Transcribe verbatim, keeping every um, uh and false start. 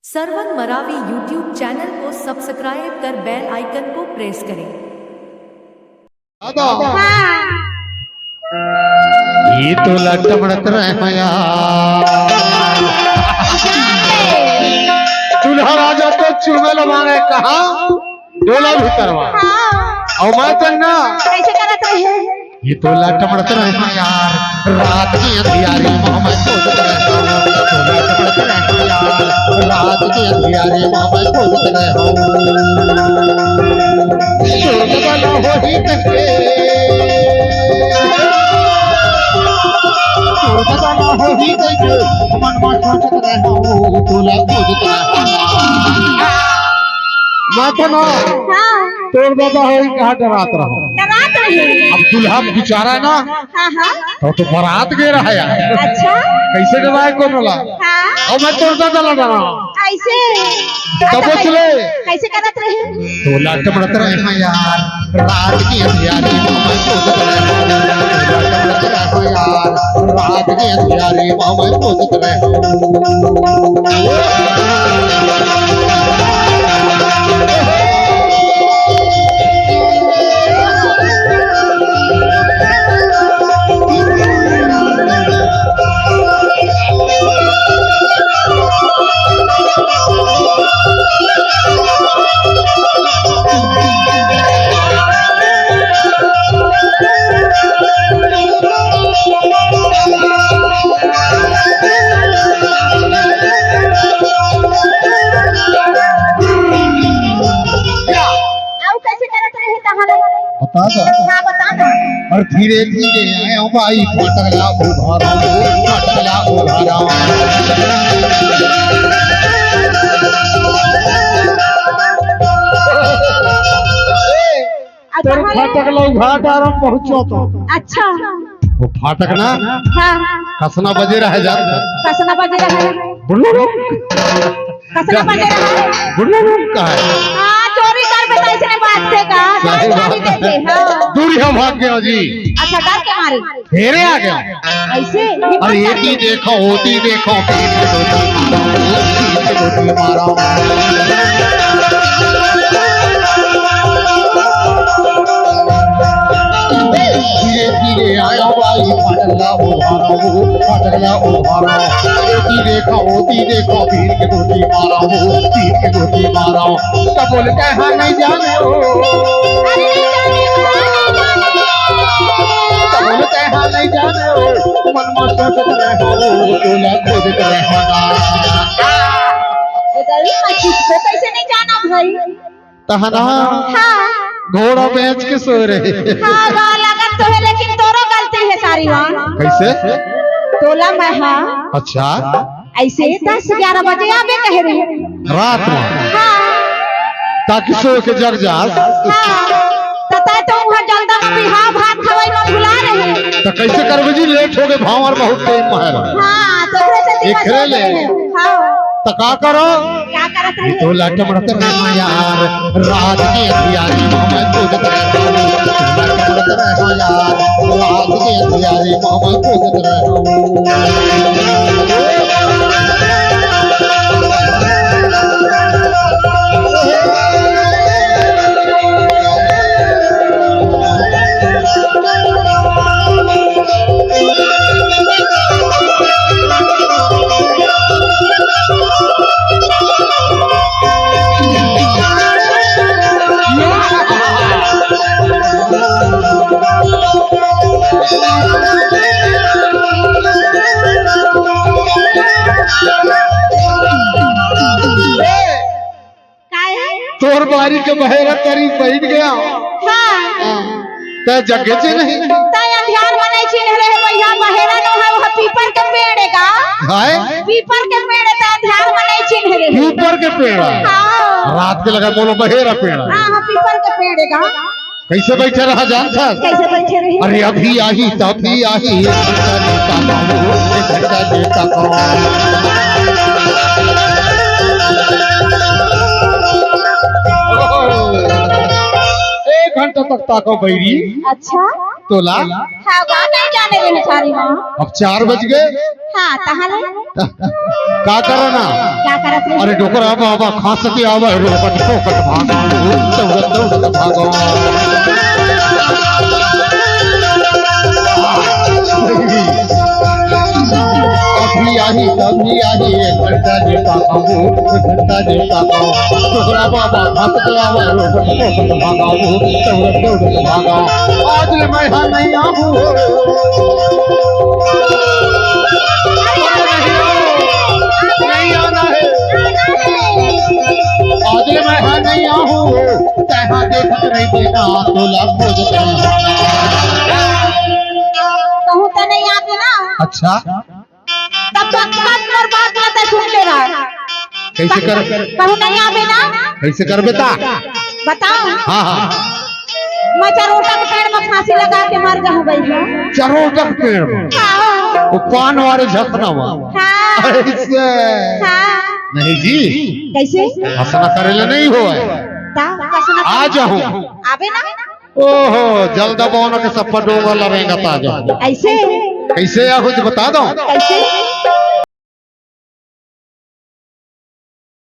Sarwan Maravi YouTube channel को subscribe कर बेल आइकन को प्रेस करें। हाँ। ये तो लटमड़त रहे यार। दूल्हा राजा तो चुमेला मांगे कहा, डोला भीतरवा। हाँ। और मैं तो ना। कैसे करत रहे? ये तो लटमड़त रहे यार, रात के अंधियारी में मैं खोजत रहे हूँ। तो लटमड़त रहे यार, रात के अंधियारी में मैं खोजत रहे हूँ। सोचत ना होही कइसे, सोचत ना होही कइसे, मन में सोचत रहे हूँ, तोला खोजत रहे हूँ। माथा ना। हाँ। तोर दादा होई कहा डरात रहो। डरात रही। अब दूल्हा बेचारा ना। हाँ, हाँ। तो, तो बारात गे रहा यार। अच्छा। कैसे डराए कोनो ला? हाँ। और मैं तोर दादा ला डरा। ऐसे। तब कैसे, बोले। कैसे करत रहे? तो लटमड़त रहे हैं यार, रात के अंधियारी में मैं खोजत रहे हूँ। तो लटमड़त रहे हैं यार, रात के अंधियारी में मैं खोजत रहे हूँ। अउ कैसे करत रहे तहां ले? बता दो। हाँ, बता दो। और धीरे धीरे आए हो भाई, फटकला उघारा, फटकला उघारा। ए, अच्छा, तोर हाँ। फाटक ला उघार डारम पहुंचो तो। अच्छा। वो फाटक ना। हाँ। कसना बजे रहे जा। कसना बजे रहे। बुल्लू रो। कसना बजे रहे। बुल्लू रो का है? हाँ, चोरी कर बेटा इसने बात से कहा। सही बात। देखे, हाँ। दूर ही हम भाग गए जी। अच्छा, डर के मारे। फेरे आ गया। ऐसे? अरे ये भी देखो, वो भी देखो, पीठ के दो तीन मारा, पीठ के दो तीन मारा। धीरे धीरे आया भाई, फटकला उघारा, फटकला उघारा। ये भी देखो, वो भी देखो, पीठ के दो तीन मारा, पीठ के दो तीन मारा। क्या बोलते हैं नहीं जाने हो। बोलते हैं नहीं जाने हो, मन में सोचत रहो, तोला खोजत रहो ना। ए दाई, मैं किसको कैसे नहीं जाना भाई? तहना हाँ। घोड़ा बेच के सो रहे। हाँ, गा लगत तो है, लेकिन तोरो गलती है सारी वान। कैसे? तोला मैं हाँ। अच्छा। ऐसे दस ग्यारह बजे आबे कहे रहे। रात में? हाँ। ताकि सो के जग जास। हाँ। त तै तो वहाँ जल्दा में बिहाव भात खवाई में भुला रहे। त कैसे करबे जी, लेट हो गए, भांवर बहुत टाइम में है। हाँ, तो एकरे से दिवस एकरे हो गए ले। हैं। हाँ। त का करो? क्या करत रहे? तो लटमड़त रहे यार, रात के अंधियारी में मैं खोजत रहे। लटमड़त रहे यार, रात के अंधियारी में मैं खोजत रहे। काय है? तोर बारी के बहेरा तरी बैठ गया। हाँ। तै जगे से नहीं। तै अंधियार में नहीं चिन्ह रहे भैया, बहेरा नो है, वह पीपर के पेड़ है का? हाय। पीपर के पेड़ है, तै अंधियार में नहीं चिन्ह रहे। पीपर के पेड़ है। हाँ। रात के लगा बोलो बहेरा पेड़ है। हाँ, हाँ, पीपर के पेड़ है का? कैसे बैठे रहा जानता? कैसे बैठे रहे? अरे अभी आही, तभी आही। एक घंटा तक ताको बैरी। अच्छा। तोला। हाँ, गा नहीं जाने रहे सारी माँ। अब चार बज गए। हाँ, तहाले। का करो ना? क्या करत रहे? अरे डोकरा बाबा खास के आवा, रोकत टोकत भागा, दौड़त दौड़त भागा। अभी आही, तभी आही, एक घंटा देता खाबो, एक घंटा देता खाओ। डोकरा बाबा खास के आवा, रोकत टोकत भागा, दौड़त दौड़त भागा। आज ले मैं हा नहीं आबू। नहीं आना है। आज ले मैं हा नहीं आबू। तैहा देखत रही बेटा, तोला खोजत रही। कहूँ त नहीं आबे ना। अच्छा। तब बकवास कर बात ना तै सुन ले रहा। कैसे कर? कहूँ नहीं आबे ना। कैसे कर बेटा? बताओ। हाँ, हाँ। मैं चरोटा के पेड़ में फांसी लगा के मर जाऊं गई हूँ। चरोटा के पेड़ में? हाँ। वो पान वाले झसना में? हाँ। ऐसे? हाँ। नहीं जी। कैसे? हंसना करेला नहीं हो है। ता? हंसना आ जाऊं। आबे ना। ओहो, जल दबाओ ना के सप्पा डोंगा लरेंगा ताजा। ऐसे? कैसे या कुछ बता दो। कैसे?